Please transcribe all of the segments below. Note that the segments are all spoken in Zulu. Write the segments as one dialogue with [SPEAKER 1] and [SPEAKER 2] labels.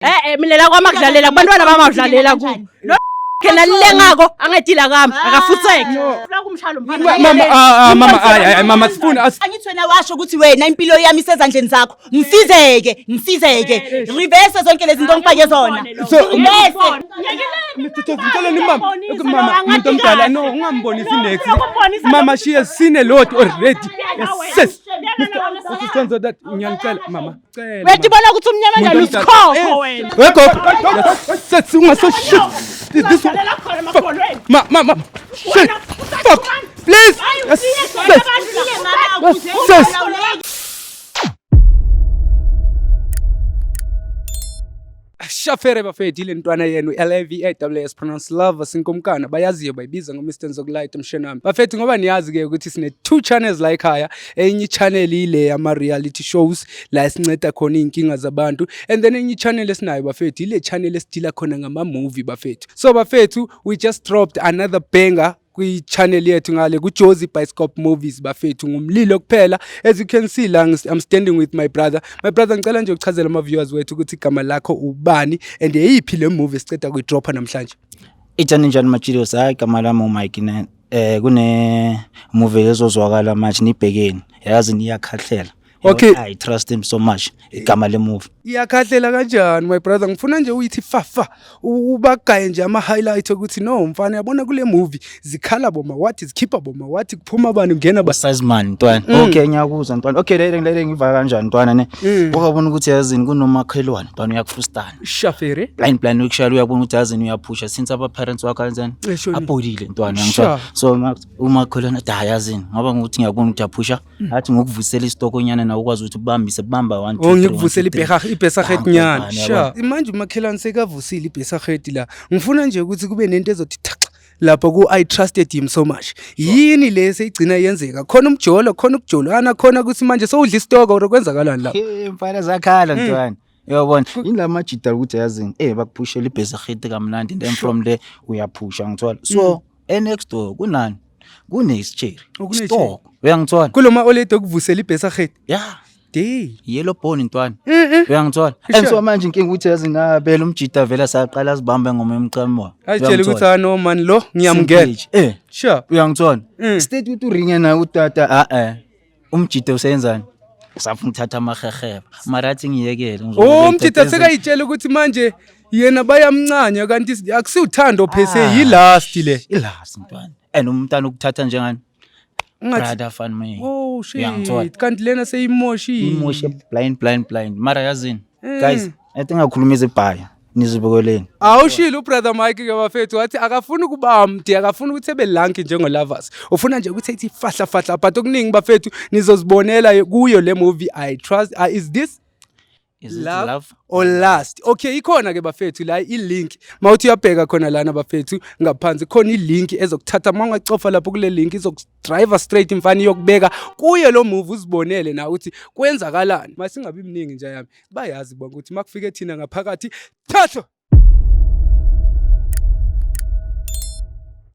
[SPEAKER 1] Eh eh mina la kwami akudlalela kubantwana bami awudlalela ku. Lo khena lengako angedila kami akafutheke. Ufuna kumshaya lo mfana.
[SPEAKER 2] Mama ah, ah mama ay ay mama sifuna
[SPEAKER 3] Angithi wena washo ukuthi wena impilo yami isezandleni zakho. Ngisizeke, ngisizeke. Reverse zonke lezi zinto ongifake zona.
[SPEAKER 2] So,
[SPEAKER 3] Reverse.
[SPEAKER 2] Mr. Thofu ngicela ni mama mama umuntu omdala no ungambonisi next mama she has seen a lot already. Yes sis. Mr. Sonzo that ngiyanicela mama. Cela.
[SPEAKER 1] Uyatibona ukuthi umnyama njani usikhokho wena.
[SPEAKER 2] Wake up. Sis ungaso shit. This one.
[SPEAKER 1] Udlalela khona emagolweni.
[SPEAKER 2] Ma ma ma shit. Fuck. Please. Yes, sis. Yes, sis. Shafere bafethu ile ntwana yenu LAVAWS pronounce love sinkomkana bayaziyo bayibiza ngo Mr Nzokulight mshana wami. Bafethu ngoba niyazi ke ukuthi sine two channels la ekhaya. Enye channel ile yama reality shows la esinceda khona izinkinga zabantu and then enye channel esinayo bafethu ile channel esidila khona ngama movie bafethu. So bafethu we just dropped another banger kwi-channel yethu ngale ku-Jozi Bioscope Movies bafethu ngumlilo kuphela. As you can see la I'm standing with my brother. My brother, ngicela nje ukuchazela ama-viewers wethu ukuthi igama lakho ubani and eyiphi le movie esiceda kuyidropha namhlanje.
[SPEAKER 4] Ithani njani Machilios? Hayi, igama lami uMike ne kune movie ezozwakala manje, nibhekeni, yazi niyakhahlela.
[SPEAKER 2] Okay.
[SPEAKER 4] I trust him so much, igama le movie.
[SPEAKER 2] Iyakhahlela kanjani my brother? Ngifuna nje uyithi fafa ubagaye nje ama-highlight ukuthi no mfana yabona kule movie zikhala boma wathi zikhipha boma wathi kuphuma bani kungena ba
[SPEAKER 4] Size man ntwana. Okay, ngiyakuzwa ntwana. Okay, lele lele ngiva kanjani ntwana ne. Ukabona ukuthi yazini kunomakhelwane ntwana uyakufrustana.
[SPEAKER 2] Shafere.
[SPEAKER 4] Blind blind ukushayela, uyabona ukuthi yazini uyaphusha since aba parents wakho kanjani
[SPEAKER 2] Eshonile.
[SPEAKER 4] apholile ntwana
[SPEAKER 2] Sure.
[SPEAKER 4] ngithola. So umakhelwane athi hayi yazini ngoba ngokuthi ngiyabona ukuthi uyaphusha, athi ngokuvusela isitokonyana nawe ukwazi ukuthi ubambise bamba 1 2
[SPEAKER 2] Oh, ngikuvusela ibhesaheti nyana.
[SPEAKER 4] Sure.
[SPEAKER 2] Sure. Manje umakhelwane sekavusile ibhesaheti la. Ngifuna nje ukuthi kube nento ezothi thaxa lapho ku I trusted him so much. Yini le seyigcina yenzeka? Khona umjolo, khona ukujolana, khona ukuthi manje sowudla isitoko or kwenzakalani lapho?
[SPEAKER 4] Hey mfana, zakhala ntwana. Uyabona yini la majida ukuthi yazini bakuphushela ibhesaheti kamnandi, then from there uyaphusha ngithola. So e next door kunani? Kunescherry.
[SPEAKER 2] Oh, kune-cherry.
[SPEAKER 4] Stock. Uyangithola?
[SPEAKER 2] Kuloma oledi okuvusela ibhesaheti.
[SPEAKER 4] Yeah.
[SPEAKER 2] Dey.
[SPEAKER 4] Yellow bone ntwana. Uyangithola? And so manje inkinga ukuthi yazi nabela umjida vela saqala sibambe ngoma emcamo.
[SPEAKER 2] Ayitshela ukuthi ah no man lo ngiyamngena. Sure.
[SPEAKER 4] Uyangithola? State ukuthi uringe naye utata ah eh. Umjida usenzani? Usafuna ukuthatha amaheheba. Mara athi ngiyekele.
[SPEAKER 2] Oh, umjida sekayitshela ukuthi manje yena bayamncanya kanti akusiwuthando phese yilast le.
[SPEAKER 4] Ilast ntwana. And umntana ukuthatha njengani?
[SPEAKER 2] Ungathi
[SPEAKER 4] Brother fun me.
[SPEAKER 2] Oh shit.
[SPEAKER 4] Uyangithola?
[SPEAKER 2] Kanti lena seyimoshile.
[SPEAKER 4] Imoshe blind blind blind. Mara yazini. Guys, I think ngakhuluma izibhaya. Nizibukeleni.
[SPEAKER 2] Awushilo ubrother Mike ke bafethu wathi akafuni ukuba mde, akafuni ukuthi ebe lanki njengoLovers. Ufuna nje ukuthi ethi fahla fahla, but okuningi bafethu nizozibonela kuyo le movie I Trust. Is this
[SPEAKER 4] Is it
[SPEAKER 2] love,
[SPEAKER 4] love
[SPEAKER 2] or lust? Okay, ikhona ke bafethu la i-link. Mawuthi uyabheka khona lana bafethu ngaphansi khona i-link ezokuthatha, mawungacofa lapho kule link izokudrive straight mfana iyokubeka kuye lo movie uzibonele na ukuthi kwenzakalani. Masingabi mningi nje yami. Bayazi bonke ukuthi makufike thina ngaphakathi thatho.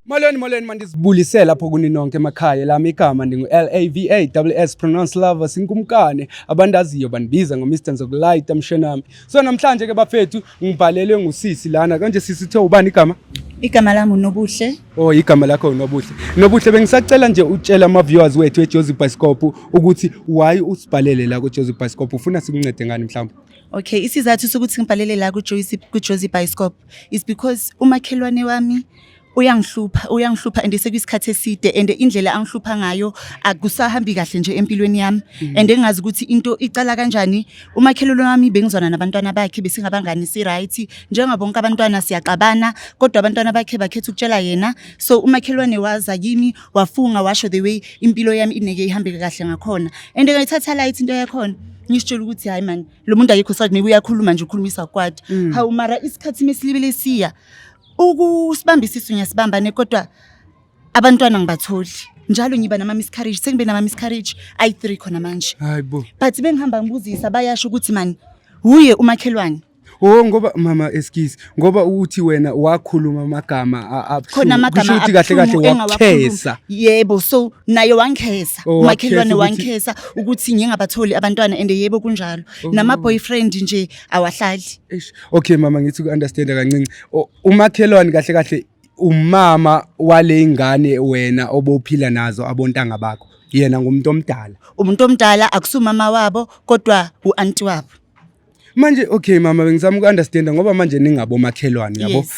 [SPEAKER 2] Molweni molweni, mandizibulise lapho kuni nonke emakhaya. Lami igama ndingu LAVA S pronounce lover sinkumkane, abandaziyo bandibiza ngo Mr Nzokulight mshenami. So namhlanje ke bafethu ngibhalelwe ngusisi lana kanje. Sisi, uthe ubani igama?
[SPEAKER 3] Igama lami uNobuhle.
[SPEAKER 2] Oh, igama lakho uNobuhle. Nobuhle, bengisacela nje utshela ama viewers wethu eJozi Bioscope ukuthi why usibhalele la kuJozi Bioscope, ufuna sikuncede ngani mhlawumbe?
[SPEAKER 3] Okay, isizathu sokuthi ngibhalele la ku-Jozi Bioscope is because umakhelwane wami uyangihlupha, uyangihlupha and sekuyisikhathi eside and indlela angihlupha ngayo akusahambi kahle nje empilweni yami and engazi ukuthi into icala kanjani. Umakhelwane wami bengizwana nabantwana bakhe, besingabangani, si-right njengabonke abantwana, siyaxabana kodwa abantwana bakhe bakhetha ukutshela yena. So umakhelwane waza kimi wafunga washo the way impilo yami ineke ihambe kahle ngakhona and ngayithatha light into yakhona, ngisitshela ukuthi hayi man, lo muntu akekho side, maybe uyakhuluma nje, ukhulumisa kwadi. Hawu, mara isikhathi mesilibele siya ukusibamba isisu ngiyasibamba ne, kodwa abantwana ngibatholi njalo, ngiba nama-miscarriage, sengibe nama-miscarriage ayi-3 khona manje.
[SPEAKER 2] Hayibo.
[SPEAKER 3] But bengihamba ngibuzisa, bayasho ukuthi mani wuye umakhelwane.
[SPEAKER 2] Oh, ngoba mama, excuse, ngoba uthi wena wakhuluma amagama abuhlungu.
[SPEAKER 3] Khona amagama
[SPEAKER 2] Kusho ukuthi kahle kahle
[SPEAKER 3] abuhlungu engawakhuluma.
[SPEAKER 2] wakukhesa.
[SPEAKER 3] Yebo, so naye wangikhesa.
[SPEAKER 2] Oh,
[SPEAKER 3] Umakhelwane
[SPEAKER 2] wakukhesa
[SPEAKER 3] wangikhesa ukuthi ngingabatholi abantwana, and yebo, kunjalo. Nama boyfriend nje awahlali.
[SPEAKER 2] Eish. Okay mama, ngithi ku-understand kancinci. Umakhelwane kahle kahle umama wale ingane wena obophila nazo, abontanga bakho. Yena ngumuntu omdala.
[SPEAKER 3] Umuntu omdala, akusumama wabo kodwa u-anti wabo.
[SPEAKER 2] Manje okay mama, bengizama uku-understanda ngoba manje ningabomakhelwane, yabo.
[SPEAKER 3] Yes.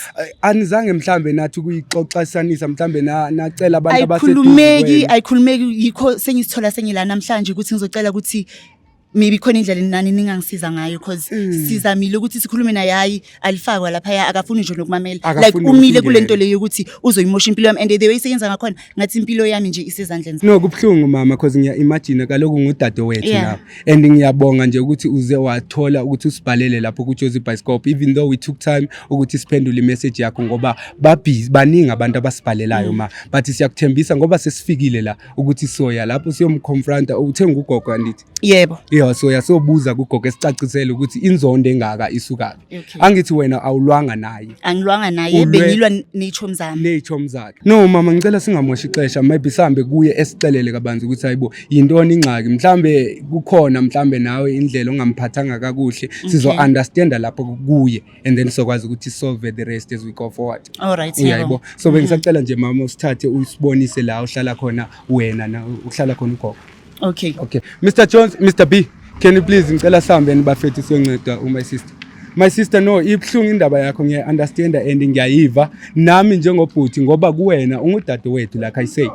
[SPEAKER 2] Anizange mhlambe nathi ukuyixoxisanisa, mhlambe nacela abantu abaseduze
[SPEAKER 3] Ayikhulumeki.
[SPEAKER 2] kwenu?
[SPEAKER 3] Ayikhulumeki, yikho sengisithola sengila namhlanje ukuthi ngizocela ukuthi maybe khona indlela nani ningangisiza ngayo, cause sizamile ukuthi sikhulume naye, hayi, alifakwa laphaya, akafuni nje nokumamela, like
[SPEAKER 2] Akafuni
[SPEAKER 3] umile
[SPEAKER 2] nokungena.
[SPEAKER 3] kule nto leyo yokuthi uzoyimosha impilo yami, and the way iseyenza ngakhona ngathi impilo yami nje isezandleni
[SPEAKER 2] No, kubuhlungu mama, cause ngiya-imagine kaloku ngudade wethu nawe, and ngiyabonga nje ukuthi uze wathola ukuthi usibhalele lapho ku-Jozi Bioscope, even though we took time ukuthi siphendule imessage yakho ngoba babhizi, baningi abantu abasibhalelayo ma, but siyakuthembisa ngoba sesifikile la ukuthi soya lapho siyomconfronta. Uthe ngugogo, andithi?
[SPEAKER 3] Yebo.
[SPEAKER 2] Yeah, soya sobuza kugogo esicacisele ukuthi inzondo engaka isukaphi.
[SPEAKER 3] Okay.
[SPEAKER 2] Angithi wena awulwanga naye?
[SPEAKER 3] Angilwanga naye. Bengilwa ney'chomi zami.
[SPEAKER 2] Ney'chomi zakhe. No mama, ngicela singamoshi ixesha, maybe sihambe kuye esixelele kabanzi ukuthi hayibo, yintoni ingxaki, mhlambe kukhona mhlambe nawe indlela ongamphathanga kakuhle, sizo understanda lapho kuye and then sizokwazi ukuthi solve the rest as we go forward.
[SPEAKER 3] Alright.
[SPEAKER 2] Uyayibo, so bengisacela nje mama usithathe usibonise la uhlala khona wena na uhlala khona ugogo.
[SPEAKER 3] Okay.
[SPEAKER 2] Okay, Mr Jones, Mr B, can you please, ngicela sihambe nibafethu siyonceda my sister. My sister, no, ibuhlungu indaba yakho, ngiya-understanda and ngiyayiva nami njengobhuti ngoba kuwena ungudade wethu, like I said.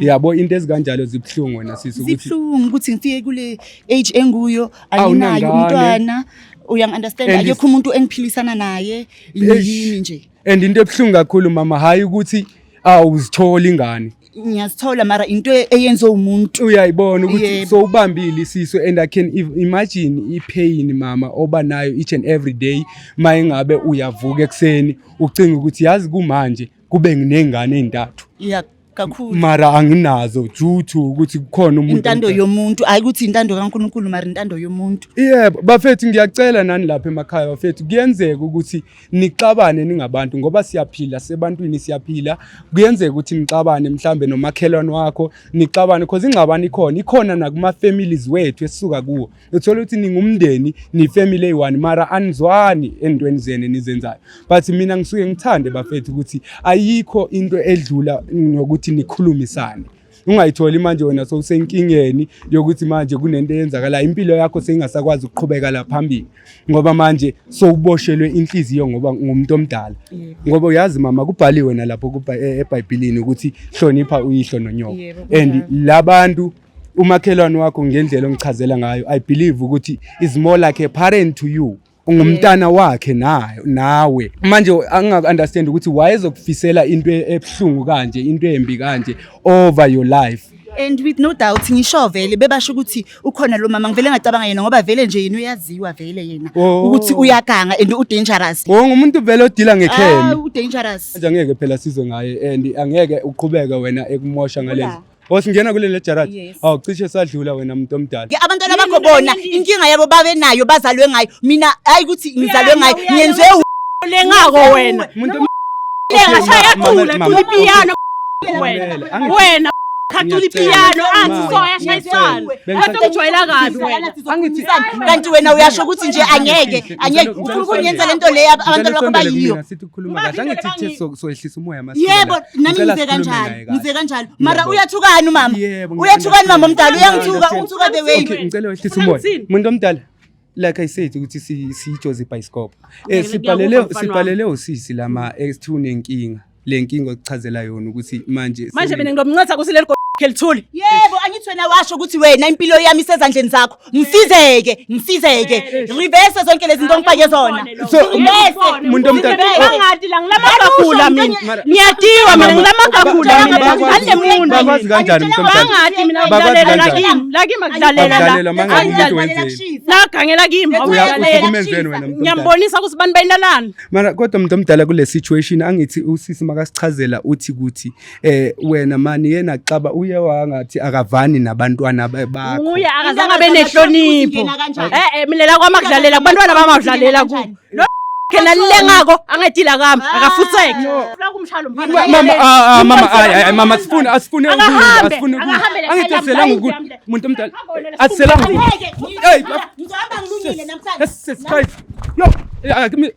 [SPEAKER 2] Yabo, into ezikanjalo zibuhlungu wena sisi ukuthi
[SPEAKER 3] Zibuhlungu ukuthi ngifike kule age enguyo anginayo
[SPEAKER 2] Awunangane.
[SPEAKER 3] umntwana, uyangi-understand?
[SPEAKER 2] And
[SPEAKER 3] Akekho umuntu engiphilisana naye, yimi nje.
[SPEAKER 2] And into ebuhlungu kakhulu mama, hayi ukuthi awuzithola ingane.
[SPEAKER 3] Ngiyazithola, mara into eyenziwe umuntu.
[SPEAKER 2] Uyayibona ukuthi
[SPEAKER 3] Yebo.
[SPEAKER 2] sowubambile isisu, and I can imagine i-pain mama oba nayo each and every day mayingabe uyavuka ekuseni ucinga ukuthi yazi kumanje kube nginengane ey'ntathu.
[SPEAKER 3] Ya, kakhulu.
[SPEAKER 2] Mara anginazo due to ukuthi kukhona umuntu
[SPEAKER 3] Intando yomuntu, hayi ukuthi intando kaNkulunkulu, mara intando yomuntu.
[SPEAKER 2] Yebo bafethu, ngiyacela nani lapha emakhaya bafethu, kuyenzeka ukuthi nixabane ningabantu ngoba siyaphila sebantwini, siyaphila. Kuyenzeka ukuthi nixabane mhlambe nomakhelwane wakho, nixabane because ingxabano ikhona, ikhona nakuma families wethu esisuka kuwo. Uthola ukuthi ningumndeni, ni-family eyi-one, mara anizwani entweni zenu enizenzayo. But mina ngisuke ngithande bafethu ukuthi ayikho into edlula nokuthi nikhulumisane. Ungayitholi manje wena sowusenkingeni yokuthi manje kunento eyenzakalayo, impilo yakho seyingasakwazi ukuqhubeka la phambili ngoba manje sowuboshelwe inhliziyo ngoba ngumuntu omdala, ngoba uyazi mama, kubhaliwe nalapho eBhayibhelini ukuthi hlonipha uyihlo nonyoko. And labantu, umakhelwane wakho, ngendlela ongichazela ngayo, I believe ukuthi is more like a parent to you, ungumntana wakhe nayo nawe. Manje angingaku-understand ukuthi wayezokufisela into ebuhlungu kanje, into embi kanje over your life.
[SPEAKER 3] And with no doubt, ngisho vele bebasho ukuthi ukhona lo mama, ngivele ngacabanga yena ngoba vele nje yena uyaziwa vele yena ukuthi uyaganga and udangerous.
[SPEAKER 2] Oh, ngumuntu vele odila ngekhemi.
[SPEAKER 3] Ah, udangerous.
[SPEAKER 2] Manje angeke phela sizwe ngaye and angeke uqhubeke wena ekumosha ngalezi.
[SPEAKER 3] Kula.
[SPEAKER 2] Oh, singena kuleli jaradi?
[SPEAKER 3] Yes.
[SPEAKER 2] Awu, cishe sadlula wena muntu omdala.
[SPEAKER 3] Ke abantwana bakho bona inkinga yabo babe nayo, bazalwe ngayo, mina hayi ukuthi ngizalwe ngayo,
[SPEAKER 1] Uyaya,
[SPEAKER 3] ngiyenziwe
[SPEAKER 1] lengako wena.
[SPEAKER 2] Muntu
[SPEAKER 1] Lengashaya
[SPEAKER 2] Mama,
[SPEAKER 1] cula
[SPEAKER 2] mama,
[SPEAKER 1] cula ipiyano wena.
[SPEAKER 2] Mamela, angithi-
[SPEAKER 1] Wena khacula ipiyano athi
[SPEAKER 2] Mama,
[SPEAKER 1] soya shayisana.
[SPEAKER 2] ngiyacela.
[SPEAKER 1] Athi ungijwayela kabi wena.
[SPEAKER 3] Kanti wena uyasho ukuthi nje angeke angeke ufuna ukunyenza lento leyo abantwana bakho bayiyo.
[SPEAKER 2] Sithi ukukhuluma kahle, angithi ithe soyehlisa umoya.
[SPEAKER 3] Yebo, nami ngize kanjalo, ngize kanjalo, mara uyathukani umama?
[SPEAKER 2] Yebo,
[SPEAKER 3] Uyathukani mama omdala? Uyangithuka, ungithuka the way.
[SPEAKER 2] Okay, ngicela wehlisa
[SPEAKER 1] Ufuna
[SPEAKER 2] umoya.
[SPEAKER 1] ngithini?
[SPEAKER 2] Muntu omdala, like I said ukuthi siyiJozi Bioscope.
[SPEAKER 1] Ngeke
[SPEAKER 2] Sibhalele
[SPEAKER 1] ngiyakuva, mfana wami.
[SPEAKER 2] sibhalele usisi lama ethi unenkinga. Le nkinga okuchazela yona ukuthi manje
[SPEAKER 1] Manje mina ngilomncetha kusi leli elithuli.
[SPEAKER 3] Yebo, angithi wena washo ukuthi wena impilo yami isezandleni zakho, ngisizeke, ngisizeke, reverse zonke lezi zinto ngifake zona.
[SPEAKER 2] So,
[SPEAKER 3] Reverse.
[SPEAKER 2] muntu omdala-
[SPEAKER 1] Bangathi la ngilamagagula mina.
[SPEAKER 2] Mara-
[SPEAKER 1] Ngiyadiwa mina, ngilamagagula mina.
[SPEAKER 2] Bakwazi-
[SPEAKER 1] Ngale muntu.
[SPEAKER 2] bakwazi kanjani muntu omdala?
[SPEAKER 1] Bangathi mina
[SPEAKER 2] Bakwazi
[SPEAKER 1] kudlalela
[SPEAKER 2] kanjani?
[SPEAKER 1] kimi, la kimi akudlalela la.
[SPEAKER 2] Bakudlalela mangabe umuntu wenzeni?
[SPEAKER 1] Nagangela kimi awudlalela.
[SPEAKER 2] Uhlukumezeni wena muntu omdala.
[SPEAKER 1] Ngiyambonisa ukuthi bani bayinalani.
[SPEAKER 2] Mara kodwa umuntu omdala kule situation, angithi usisi makasichazela uthi kuthi wena mani yena xaba. Uye wangathi akavani nabantwana bakho.
[SPEAKER 1] Uye akazange
[SPEAKER 3] Indaba
[SPEAKER 1] abe
[SPEAKER 3] zamathonsi
[SPEAKER 1] nehlonipho.
[SPEAKER 3] ungena kanjani?
[SPEAKER 1] Eh eh, mina la kwami akudlalela, kubantwana bami awudlalela kubo. Lo khena lengako angedila kami, akafutheke. Ufuna ukumshaya lo mfana.
[SPEAKER 2] Mama, ah, ah, mama, ay, ay, mama, sifuna asifune ukulwa,
[SPEAKER 1] Akahambe,
[SPEAKER 2] asifune ukulwa.
[SPEAKER 1] akahambe la
[SPEAKER 2] Angithi
[SPEAKER 1] ekhaya
[SPEAKER 2] asiselanga
[SPEAKER 1] lami,
[SPEAKER 2] ukulwa.
[SPEAKER 1] la
[SPEAKER 2] Umuntu omdala.
[SPEAKER 1] Akahambe,
[SPEAKER 2] Asiselanga ukulwa. Hey,
[SPEAKER 3] Ngizohamba ngilungile namhlanje.
[SPEAKER 2] Yes, yes, Christ. Yo,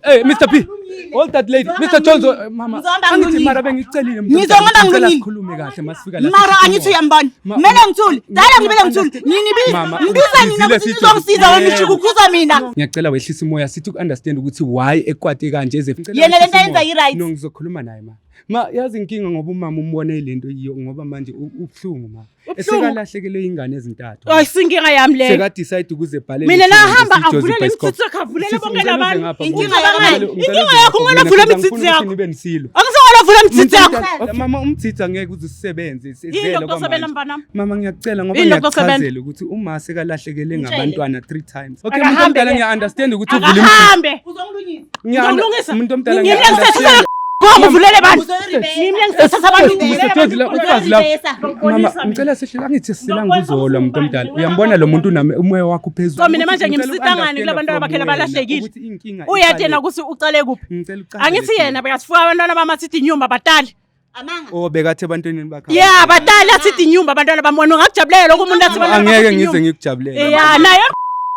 [SPEAKER 2] hey, Mr. P. Hold that lady. Mr. Jones, mama.
[SPEAKER 3] Ngizohamba
[SPEAKER 2] Angithi
[SPEAKER 3] ngilungile.
[SPEAKER 2] mara bengicelile mntu
[SPEAKER 3] Ngizohamba
[SPEAKER 2] omdala, ngicela
[SPEAKER 3] ngilungile.
[SPEAKER 2] sikhulume kahle masifika la.
[SPEAKER 3] Mara
[SPEAKER 2] sisikhuluma.
[SPEAKER 3] angithi uyambona.
[SPEAKER 2] Ma-
[SPEAKER 3] Kumele ngithule. Dala ngibele ngithule. Ninibiza.
[SPEAKER 2] Mama,
[SPEAKER 3] Ngibiza nina
[SPEAKER 2] ngizile
[SPEAKER 3] ukuthi
[SPEAKER 2] sithi-
[SPEAKER 3] nizongisiza wena
[SPEAKER 2] Yebo.
[SPEAKER 3] ushuka ukhuza mina.
[SPEAKER 2] Ngiyacela wehlisa umoya, sithi uku-understand ukuthi why ekwate kanje eze. Ngicela
[SPEAKER 3] Yena lento
[SPEAKER 2] wehlise
[SPEAKER 3] ayenza
[SPEAKER 2] umoya.
[SPEAKER 3] i-right.
[SPEAKER 2] No, ngizokhuluma naye ma. Ma, yazi inkinga ngoba umama umbone lento yiyo, ngoba manje ubuhlungu ma.
[SPEAKER 1] Ubuhlungu.
[SPEAKER 2] Esekalahlekelwe ingane ezintathu.
[SPEAKER 1] Ayi, sinkinga yami leyo.
[SPEAKER 2] Seka-decide ukuze ebhalele
[SPEAKER 1] Mina
[SPEAKER 2] isithombe
[SPEAKER 1] nahamba
[SPEAKER 2] sijozi
[SPEAKER 1] avulele
[SPEAKER 2] Bioscope.
[SPEAKER 1] imitsitsi yakhe, avulele
[SPEAKER 2] Sisi,
[SPEAKER 1] bonke
[SPEAKER 2] ngicela uze
[SPEAKER 1] labantu.
[SPEAKER 2] ngapha,
[SPEAKER 3] Inkinga
[SPEAKER 2] ngicela
[SPEAKER 3] yakho
[SPEAKER 2] ngicela
[SPEAKER 3] manje.
[SPEAKER 2] uze
[SPEAKER 1] Inkinga
[SPEAKER 2] ngapha,
[SPEAKER 1] yakho ungena
[SPEAKER 2] mina
[SPEAKER 1] vula
[SPEAKER 2] ngifuna
[SPEAKER 1] imitsitsi
[SPEAKER 2] ukuthi
[SPEAKER 1] yakho.
[SPEAKER 2] nibe nisilo.
[SPEAKER 1] Angisewona vula imitsitsi yakho.
[SPEAKER 2] Mama, umtsitsi angeke uze usebenze.
[SPEAKER 1] Yini lokho osebenza mntanami?
[SPEAKER 2] Mama, ngiyacela ngoba
[SPEAKER 1] Yini lokho osebenza?
[SPEAKER 2] ngiyakuchazela ukuthi uma sekalahlekele ngabantwana 3 times. Okay, umuntu
[SPEAKER 1] Akahambe
[SPEAKER 2] omdala,
[SPEAKER 1] ke.
[SPEAKER 2] ngiya-understand ukuthi uvule imitsitsi.
[SPEAKER 1] Akahambe.
[SPEAKER 3] Uzongilungisa.
[SPEAKER 1] Ngizomlungisa.
[SPEAKER 2] Umuntu omdala,
[SPEAKER 1] Ngimlengisise
[SPEAKER 2] ngiya-understand.
[SPEAKER 1] Gogo, uvulele bantu.
[SPEAKER 3] Uzoyiribeka.
[SPEAKER 1] Ngimlengisise abantu.
[SPEAKER 2] Mr. Jones, la umfazi la. Mama,
[SPEAKER 1] Ngizokubonisa
[SPEAKER 2] ngicela sehle, angithi siselanga
[SPEAKER 1] Ngizokubonisa
[SPEAKER 2] uzolwa
[SPEAKER 1] ukuthi
[SPEAKER 2] umuntu omdala.
[SPEAKER 1] ungubani.
[SPEAKER 2] Uyambona lo muntu uname umoya wakho uphezulu.
[SPEAKER 1] So mina manje
[SPEAKER 2] Ukuthi ngicela
[SPEAKER 1] ngimsita ngani
[SPEAKER 2] uku-understand
[SPEAKER 1] kula bantwana
[SPEAKER 2] from
[SPEAKER 1] bakhe
[SPEAKER 2] wena
[SPEAKER 1] labalahlekile?
[SPEAKER 2] ukuthi inkinga
[SPEAKER 1] Uyati
[SPEAKER 2] iqale
[SPEAKER 1] yena ukuthi ucale kuphi?
[SPEAKER 2] Ngicela ucale
[SPEAKER 1] Angithi
[SPEAKER 2] thina.
[SPEAKER 1] yena bekasifuka abantwana bami athi inyumba batali.
[SPEAKER 3] Amanga.
[SPEAKER 2] Oh, bekathi ebantwaneni bakhe.
[SPEAKER 1] Yeah, batali athi inyumba abantwana bami. Wena ungakujabulela lokho umuntu athi abantwana bakhe
[SPEAKER 2] Angeke
[SPEAKER 1] athi
[SPEAKER 2] ngize
[SPEAKER 1] inyumba.
[SPEAKER 2] ngikujabulele.
[SPEAKER 1] Yeah, naye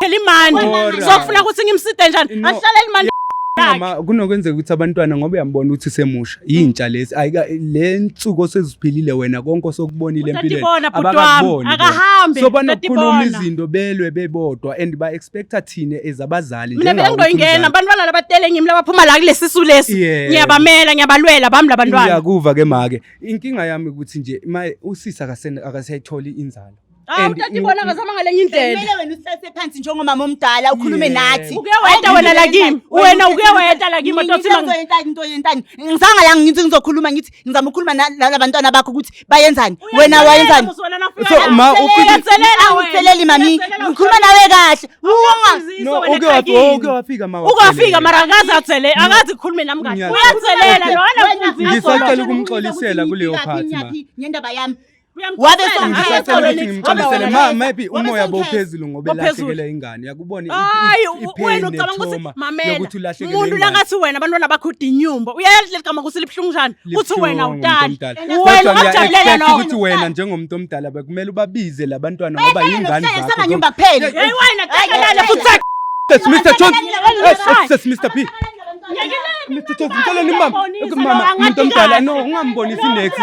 [SPEAKER 1] phela imandi.
[SPEAKER 2] Alright.
[SPEAKER 1] So kufuna ukuthi ngimsite njani?
[SPEAKER 2] No.
[SPEAKER 1] Ahlale imandi.
[SPEAKER 2] Mama, kunokwenzeka ukuthi abantwana, ngoba uyambona ukuthi semusha, yintsha lesi, ayika le nsuku oseziphilile wena, konke osokubonile empilweni
[SPEAKER 1] Utatibona, bhuti wami.
[SPEAKER 2] abakakuboni bona.
[SPEAKER 1] Akahambe,
[SPEAKER 2] So banokukhuluma
[SPEAKER 1] utatibona.
[SPEAKER 2] izinto belwe bebodwa and ba-expecta thina as abazali
[SPEAKER 1] Mina vele
[SPEAKER 2] njengawe ukuthi
[SPEAKER 1] ngizoyingena
[SPEAKER 2] umzali.
[SPEAKER 1] abantwana labatele ngimi labaphuma la kulesisu lesi.
[SPEAKER 2] Yebo.
[SPEAKER 1] Ngiyabamela, ngiyabalwela bami labantwana.
[SPEAKER 2] Ngiyakuva ke make, inkinga yami ukuthi nje ma usisi akasayitholi inzalo.
[SPEAKER 1] Ah,
[SPEAKER 2] And
[SPEAKER 1] utatibona akazama ngalenye indlela.
[SPEAKER 3] Kumele wena usihlale phansi njengomama omdala ukhulume
[SPEAKER 2] Yebo.
[SPEAKER 3] nathi.
[SPEAKER 1] Uke weda wena la kimi. Wena uke weda la kimi,
[SPEAKER 3] Mina
[SPEAKER 1] Tothi mang-
[SPEAKER 3] ngizoyentani into yentani? Ngizanga la ngithi ngizokhuluma, ngithi ngizama ukukhuluma nalabantwana bakho ukuthi bayenzani. Wena wayenzani?
[SPEAKER 2] So, ma,
[SPEAKER 3] Angitheleli mami, ngikhuluma nawe kahle. Unga
[SPEAKER 2] No, uke wafika ma.
[SPEAKER 1] Uke wafika mara akaze athele, akazi kukhulume nami kahle. Uyatselela lona mfundiso.
[SPEAKER 2] Ngisacela ukumxolisela kuleyo part, ma.
[SPEAKER 3] Ngendaba yami. Wabe
[SPEAKER 2] Ngisacela ukuthi ngimxolisele ma, maybe
[SPEAKER 3] Wabe
[SPEAKER 2] umoya
[SPEAKER 3] sewukhesa.
[SPEAKER 2] bowuphezulu ngoba
[SPEAKER 1] Bophezulu.
[SPEAKER 2] elahlekele ingane, yakubona
[SPEAKER 1] Hayi,
[SPEAKER 2] i-pain
[SPEAKER 1] wena ucabanga ukuthi
[SPEAKER 2] ne-trauma
[SPEAKER 1] mamela.
[SPEAKER 2] yokuthi ulahlekelwe
[SPEAKER 1] Umuntu
[SPEAKER 2] ingane.
[SPEAKER 1] langathi wena abantwana bakho udinyumba. Uyayazi leli gama ukuthi libuhlungu njani? Uthi wena
[SPEAKER 2] Libuhlungu,
[SPEAKER 1] awutali.
[SPEAKER 2] umuntu omdala.
[SPEAKER 1] Wena
[SPEAKER 2] Kodwa
[SPEAKER 1] ungakujabulela
[SPEAKER 2] ngiya-expect
[SPEAKER 1] lokho.
[SPEAKER 2] ukuthi wena njengomuntu omdala bekumele ubabize labantwana ngoba yingane zakho.
[SPEAKER 3] Sanganyumba kuphela.
[SPEAKER 1] Hey wena, takalala futhi.
[SPEAKER 2] Yes, Mr. Jones. Yes, yes, Mr. P. Mr. Jones, ngicela nimama. Mama, umuntu omdala, no, ungambonisi next.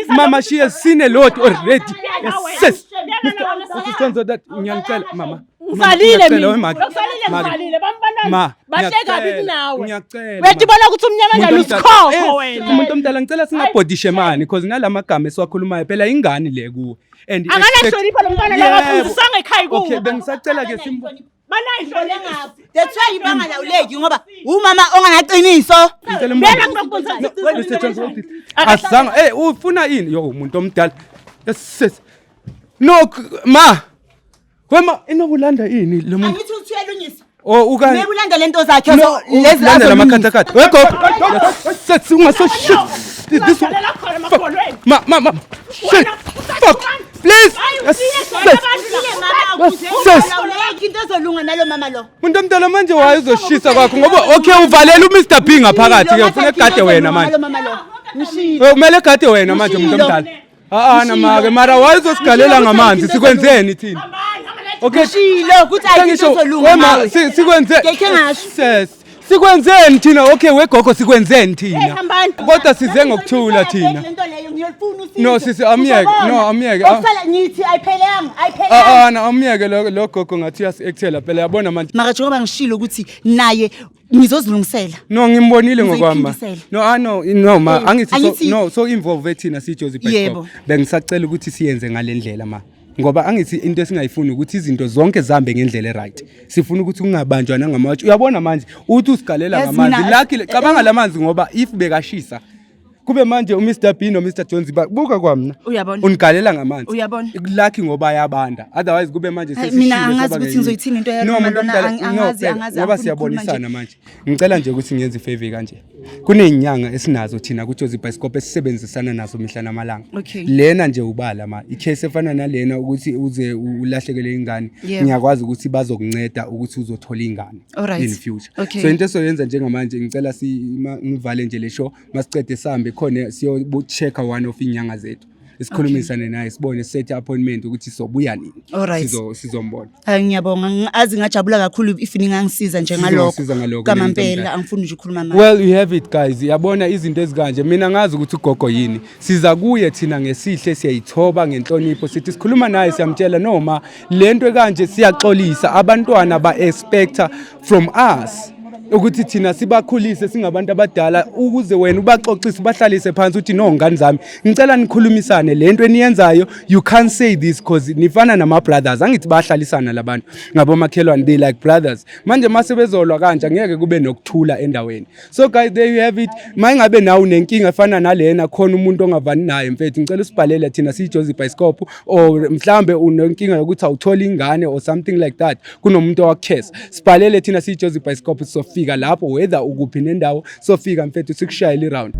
[SPEAKER 2] Mama, she has seen a lot already. Yes, sis. Mr. Jones, that ngiyangicela mama.
[SPEAKER 1] Ngisalile
[SPEAKER 2] Ngiyacela,
[SPEAKER 1] mina.
[SPEAKER 2] we make.
[SPEAKER 1] Ngisalile,
[SPEAKER 2] Make.
[SPEAKER 1] ngisalile. Bambantwana
[SPEAKER 2] Ma,
[SPEAKER 1] bahle kabi
[SPEAKER 2] ngiyacela,
[SPEAKER 1] kunawe.
[SPEAKER 2] ngiyacela,
[SPEAKER 1] Uyatibona ukuthi umnyama njani,
[SPEAKER 2] Umuntu omdala-
[SPEAKER 1] usikhokho
[SPEAKER 2] Eh,
[SPEAKER 1] wena.
[SPEAKER 2] Umuntu omdala, ngicela singabhodishe mani, because nalamagama esiwakhulumayo phela ingane le kuwe. And
[SPEAKER 1] Akanahlonipho lo mntwana lo,
[SPEAKER 2] Yebo.
[SPEAKER 1] akafundisanga ekhaya kubo.
[SPEAKER 2] Okay, bengisacela ke sim
[SPEAKER 1] Banayihlonipho.
[SPEAKER 3] That's why bangalawuleki ngoba umama onganaqiniso.
[SPEAKER 2] Ngicela
[SPEAKER 1] Bela
[SPEAKER 2] umbone.
[SPEAKER 1] ngizokubonisa.
[SPEAKER 2] Mr. Jones, hold it. Asizange, eh, ufuna ini? Yo, umuntu omdala. Yes, sis. No, ma. Wema, inobulanda ini lo muntu?
[SPEAKER 3] Angithi uthi uyalungisa.
[SPEAKER 2] Oh, ukani?
[SPEAKER 3] Maybe ulanda lento zakhe
[SPEAKER 2] No,
[SPEAKER 3] so lezi
[SPEAKER 2] ulanda
[SPEAKER 3] azolungisa.
[SPEAKER 2] lamakhathakhatha. Wego. Sis, ungaso shit. This one.
[SPEAKER 1] Lalela khona emagolweni.
[SPEAKER 2] Ma, ma, ma. Shit. Fuck. Please. Yes, sis. Sis.
[SPEAKER 3] Ungalawuleki into ezolunga nalo mama lo.
[SPEAKER 2] Umuntu omdala manje waye uzoshisa kwakho ngoba okay uvalela uMr P ngaphakathi ke, ufuna egade wena manje.
[SPEAKER 3] Nalo mama lo. Ngishilo.
[SPEAKER 2] Eh, kumele egade wena manje umuntu
[SPEAKER 3] Ngishilo.
[SPEAKER 2] omdala. Ah ah, namake mara waye uzosigalela ngamanzi, sikwenzeni thina? Okay.
[SPEAKER 3] Ngishilo ukuthi ayikho into
[SPEAKER 2] Sengisho,
[SPEAKER 3] ezolunga.
[SPEAKER 2] wema,
[SPEAKER 3] nawe.
[SPEAKER 2] sikwenze
[SPEAKER 3] Ngeke ngasho.
[SPEAKER 2] Sis, sikwenzeni thina? Okay wegogo, sikwenzeni thina?
[SPEAKER 1] Hey, hambani.
[SPEAKER 2] Kodwa size ngokuthula thina.
[SPEAKER 3] Lento leyo ngiyolifuna usizo.
[SPEAKER 2] No, sisi, amyeke.
[SPEAKER 3] Uzobona.
[SPEAKER 2] No, amyeke.
[SPEAKER 3] Okusala ngithi ayiphelanga,
[SPEAKER 2] Ah
[SPEAKER 3] ayiphelanga.
[SPEAKER 2] ah, na amyeke lo gogo, ngathi uyasi-actela phela, yabona manje.
[SPEAKER 3] Mara njengoba ngishilo ukuthi naye ngizozilungisela.
[SPEAKER 2] No, ngimbonile ngokwami.
[SPEAKER 3] Ngizoyiphindisela.
[SPEAKER 2] No, ah, no, no ma, angithi so no, so involve thina sijozi
[SPEAKER 3] Yebo.
[SPEAKER 2] Bengisacela ukuthi siyenze ngalendlela ma. Ngoba angithi into esingayifuni ukuthi izinto zonke zihambe ngendlela eright. Sifuna ukuthi kungabanjwa nangamatshe. Uyabona manje uthi usigalela
[SPEAKER 3] Yazi
[SPEAKER 2] ngamanzi.
[SPEAKER 3] mina-
[SPEAKER 2] Luckily cabanga lamanzi ngoba if bekashisa Kube manje uMr B no Mr Jones buka kwamna.
[SPEAKER 3] Uyabona.
[SPEAKER 2] Unigalela ngamanzi.
[SPEAKER 3] Uyabona.
[SPEAKER 2] Lucky ngoba ayabanda. Otherwise kube manje
[SPEAKER 3] Hayi,
[SPEAKER 2] sesishile
[SPEAKER 3] mina angazi
[SPEAKER 2] saba
[SPEAKER 3] ukuthi
[SPEAKER 2] ngenye.
[SPEAKER 3] ngizoyithini into
[SPEAKER 2] No,
[SPEAKER 3] yalona
[SPEAKER 2] muntu
[SPEAKER 3] lona,
[SPEAKER 2] omdala, no,
[SPEAKER 3] angazi,
[SPEAKER 2] phela,
[SPEAKER 3] angazi,
[SPEAKER 2] ngoba
[SPEAKER 3] angifuni ukukhuluma
[SPEAKER 2] siyabonisana manje. Ngicela nje ukuthi ngiyenze ifavor kanje. Kunezinyanga esinazo thina kuJozi Bioscope esisebenzisana nazo mihla namalanga.
[SPEAKER 3] Okay.
[SPEAKER 2] Lena nje ubala ma icase efana nalena ukuthi uze ulahlekele ingane. Ngiyakwazi ukuthi bazokunceda ukuthi uzothola ingane
[SPEAKER 3] Alright.
[SPEAKER 2] in future.
[SPEAKER 3] Okay.
[SPEAKER 2] So into esoyenza njengamanje, ngicela ngivale nje le show, masicede sihambe khona siyo-check one of inyanga zethu, sikhulumisane naye, sibone, set appointment ukuthi sobuya nini.
[SPEAKER 3] Alright.
[SPEAKER 2] Sizombona.
[SPEAKER 3] Hayi, ngiyabonga. Azi ngajabula kakhulu if ningangisiza nje ngalokho.
[SPEAKER 2] Sizongisiza ngalokho,
[SPEAKER 3] Kamampela
[SPEAKER 2] nento.
[SPEAKER 3] Angifuni nje ukukhuluma manje.
[SPEAKER 2] Well, you have it, guys. Yabona izinto ezikanje, mina ngazi ukuthi ugogo yini. Siza kuye thina ngesihle, siyayithoba ngenhlonipho, sithi sikhuluma naye, siyamtshela noma lento ekanje, siyaxolisa. Abantwana ba-expecta from us ukuthi thina sibakhulise singabantu abadala, ukuze wena ubaxoxise, ubahlalise phansi, uthi, "No, ngane zami, ngicela nikhulumisane lento eniyenzayo. You can't say this cause nifana nama-brothers." Angithi bayahlalisana labantu ngabomakhelwane? They like brothers. Manje mase bezolwa kanje, angeke kube nokuthula endaweni. So guys, there you have it. Ma ingabe nawe unenkinga efana nalena, khona umuntu ongavani naye, mfethu, ngicela usibhalele thina siyiJozi Bioscope, or mhlambe unenkinga yokuthi awutholi ingane or something like that, kunomuntu owakukhesa, sibhalele thina siyiJozi Bioscope. Sofika lapho, whether ukuphi nendawo, sofika mfethu, sikushayele iround.